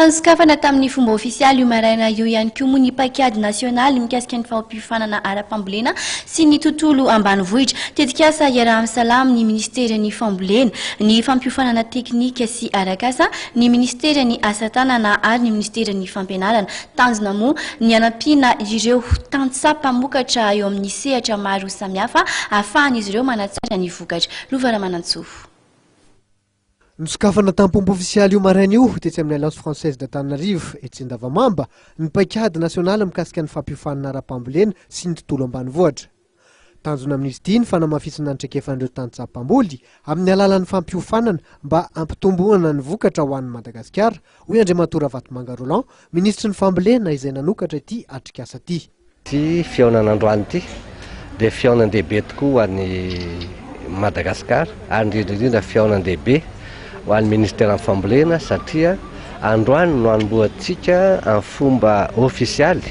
Fanosokafana tamin'ny fomba ofisialy io maraina io ihany koa moa ny paikady nasionaly mikasika ny fampiofanana ara-pambolena sy ny tontolo ambanivohitra. Tetikasa iaraha-misalahy amin'ny minisiteran'ny Fambolena, ny fampiofanana teknika sy arak'asa, ny minisiteran'ny Asa tanana ary ny minisiteran'ny Fampianarana. Tanjona moa ny hanampiana ireo tantsaha mpamokatra eo amin'ny sehatra maro samihafa ahafahan'izy ireo manatsara ny vokatra. Lova Ramanantsoa. Nosokafana tamin'ny-pomba ofisialy io maraina io, tetsy amin'ny Alliance Française d'Antananarivo, etsy Andavamamba, ny paikady nasionaly mikasika ny fampiofanana ara-pambolena sy ny tontolo ambanivohitra. Tanjona amin'izy ity ny fanamafisana ny traikefan'ireo tantsaha mpamboly amin'ny alalan'ny fampiofanana mba hampitomboana ny vokatra ho an'i Madagasikara, hoy Andriamatoa Ravatomanga Roland, minisitry ny fambolena izay nanokatra ity atrikasa ity. Ity fihaonana androany ity dia fihaonan-dehibe tokoa ho an'i Madagasikara ary indrindra indrindra fihaonan-dehibe ho an'ny Ministeran'ny Fambolena satria androany no hanombohantsika amin'ny fomba ofisialy,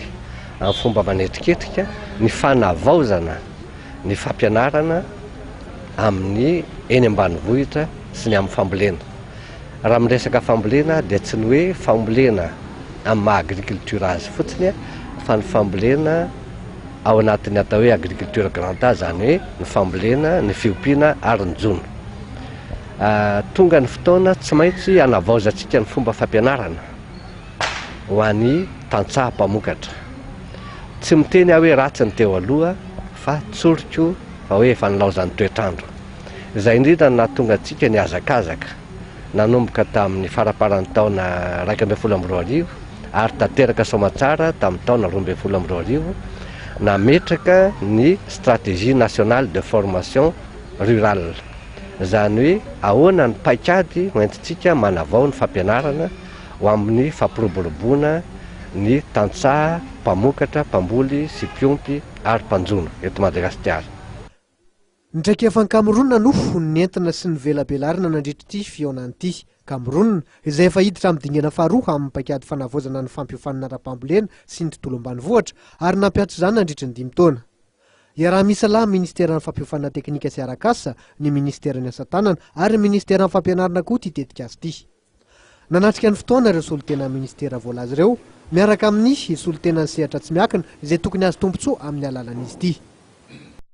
amin'ny fomba manetriketrika ny fanavaozana ny fampianarana amin'ny eny ambanivohitra sy ny amin'ny fambolena. Raha miresaka fambolena dia tsy ny hoe fambolena amin'ny maha agriculture azy fotsiny fa ny fambolena ao anatin'ny atao hoe agriculture grand A, izany hoe ny fambolena, ny fiompiana ary ny jono. Tonga ny fotoana tsy maintsy hanavaozantsika ny fomba fampianarana ho an'ny tantsaha mpamokatra. Tsy miteny aho hoe ratsy ny teo aloha fa tsoriko fa hoe efa nilaozan'ny toetr'andro. Izay indrindra no nahatonga antsika nihazakazaka nanomboka tamin'ny faramparan'ny taona 2011 ary tanteraka soamantsara tamin'ny taona 2012, nametraka ny Stratégie nationale de formation rurale. Izany hoe ahoana ny paikady hoentintsika manavao ny fampianarana ho amin'ny fampiroboroboana ny tantsaha mpamokatra, mpamboly sy mpiompy ary mpanjono eto Madagasikara. Ny traikefan'i Kamerona no nentina sy novelabelarina nandritra ity fihaonana ity. Kamerona, izay efa hiditra amin'ny dingana faharoa amin'ny paikady fanavaozana ny fampiofanana ara-pambolena sy ny tontolo ambanivohitra, ary nampiantso izany nandritra ny dimy taona. Iaraha-misalahy amin'ny Ministeran'ny Fampiofanana Teknika sy Arak'asa, ny Ministeran'ny Asa Tanana ary ny Ministeran'ny Fampianarana koa ity tetikasa ity. Nanatrika ny fotoana ireo solontenan'ny minisitera voalaza ireo, miaraka amin'ny solontenan'ny sehatra tsy miankina izay tokony hahazo tombontsoa amin'ny alalan'izy ity.